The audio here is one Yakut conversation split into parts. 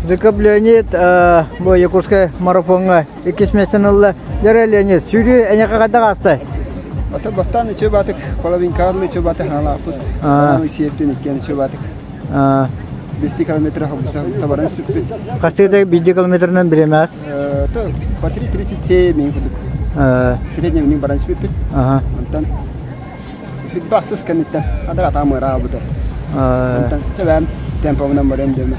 Зыков Леонид бу Якутскай марафоҥҥа иккис миэстэни ылла. Дьэ, Леонид, сүүрүү эйиэхэ хайдах ааста? Ата бастаан үчүгэй баатык, половинкаҕа үчүгэй баатык хаалааппыт. Сиэптин иккиэн үчүгэй баатык. 5 километр сабаран сүппүт. Хастыы биирдии километрынан бириэмэҕит? По 3.37 мин курдук. Средневник баран сүппүт. Онтон Сүрбахсыс кэнниттэн хадыр атаам ыараабыта. Онтон тэбэм темпобунан барыам диэмэ.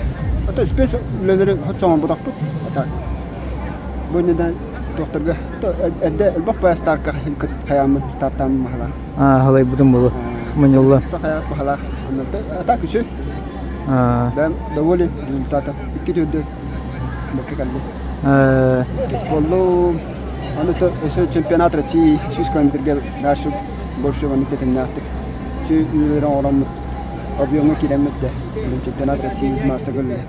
Ото спец үлэлэри хотсоҥорботохпут. Ата бу иннинэ докторга эрдэ элбэх поястаахка хайааммыт стартааммыт маһалаах. Халайбытым болу. Мунньулла. Сахая баһалаах. Ата күчү. Бэм доволен результата. Икки түрдү бакка кэлли. Боллу. Аны өссө чемпионат России 100 километрга дальше больше маннык тэтимнээхтик үлэлэри оҥороммут объемҥа киирэммит да чемпионат России маастарга үлэлэһэ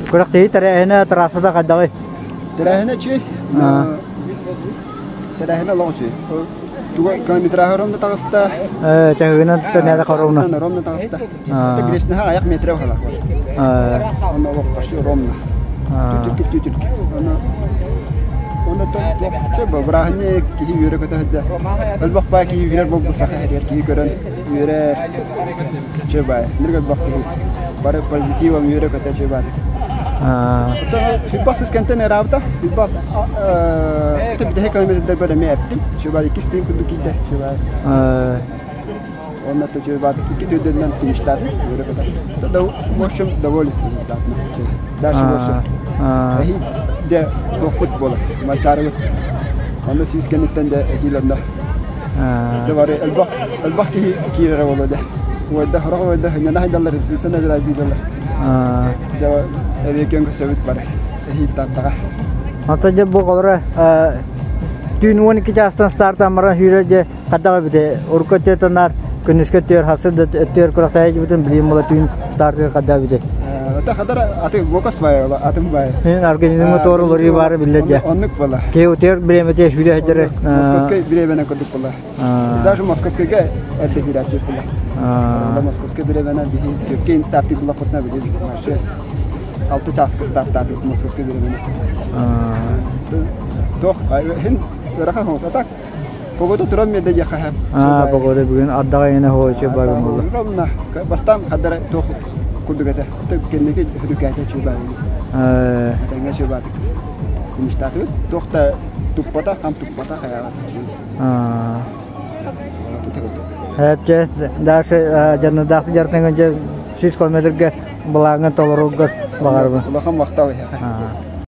Күрэхтэһии тэрээһинэ трассата хайдаҕый? Тэрээһинэ үчүгэй. Тэрээһинэ олох үчүгэй. Туга километраһы ровно таҕыста. Чаһыгынан тэнээдэ хоровна. Ровно таҕыста. Грешнаһа аяқ метре баһалаах бар. Онно олох почти ровно. Түтүркү түтүркү. Онно онно туох бырааһынньык киһи үөрэ көтө сылдьар. Өлбөх баа киһи үөрэр буолбут саха иһэр киһи көрөн үөрэр. Чө баай. Мир өлбөх киһи. Бары позитивом үөрэ көтө чө баай. Сүрбах сыскантан ыраабыта. Сүрбах бүтэһик километрдарбар эмиэ эптим. Чө баай иккис тыын курдук киирдэ. Чө баай. Уонна төсөйбаатык икки түрдэринэн фиништаатым. В общем, доволен результатом. Дальше больше. Эһиил дьэ туохпут буолар. Манчаарыбыт. Онно сүүс кэнниттэн дьэ эһиил онно. Дьэ бары элбэх элбэх киһи киирэрэ буолуо дьэ. Уойда сорох уойда хынньана сылдьаллар, сыысан эбирайдыыллар. Дьэ эбиэкиэн көрсөбүт бары. Эһиил Тааттаҕа. Онтон дьэ бу холоро түүн 12 чаастан стартан баран сүүрэр дьэ Хайдах эбитэ, урукку өттүгэр наар күнүскү өттүгэр хасыр да өттүгэр күрэхтэһээччибитин билигин була түүн стартыгар хайдах эбитэ? Это хадар аты бокас бай атын бай. Организмы туор олоруу баары биллэр дьэ. Оннук була. Киһи утуйар бириэмэтэ сүүрэ сылдьар. Московскай бириэмэнэн курдук була. Даже Московскайга эрдэ киирээччи була. Московскай бириэмэнэн биһи түркейн старты була хотна билир. Вообще алты чааска старттаатык Московскай бириэмэнэн. Тох, хин ыарахан хоҥос. А так Погода туран миэдэ диэххэ сөп. Аа, погода бүгүн ардаҕа иҥэнэ хоочу барым буолла. Ровно. Бастаан хадара туох курдук этэ. Кэнники үрүкээтэ чуубаабыт. Этэҥҥэ чуубаатык. Фиништаатыбыт. Туох да туппата, хам туппата хайаҕа. Эпче дальше дьаннадаах дьартыҥ дьэ 100 километрга былааҥҥын толорорго баҕарабын. Улахан махтал эһиэхэ.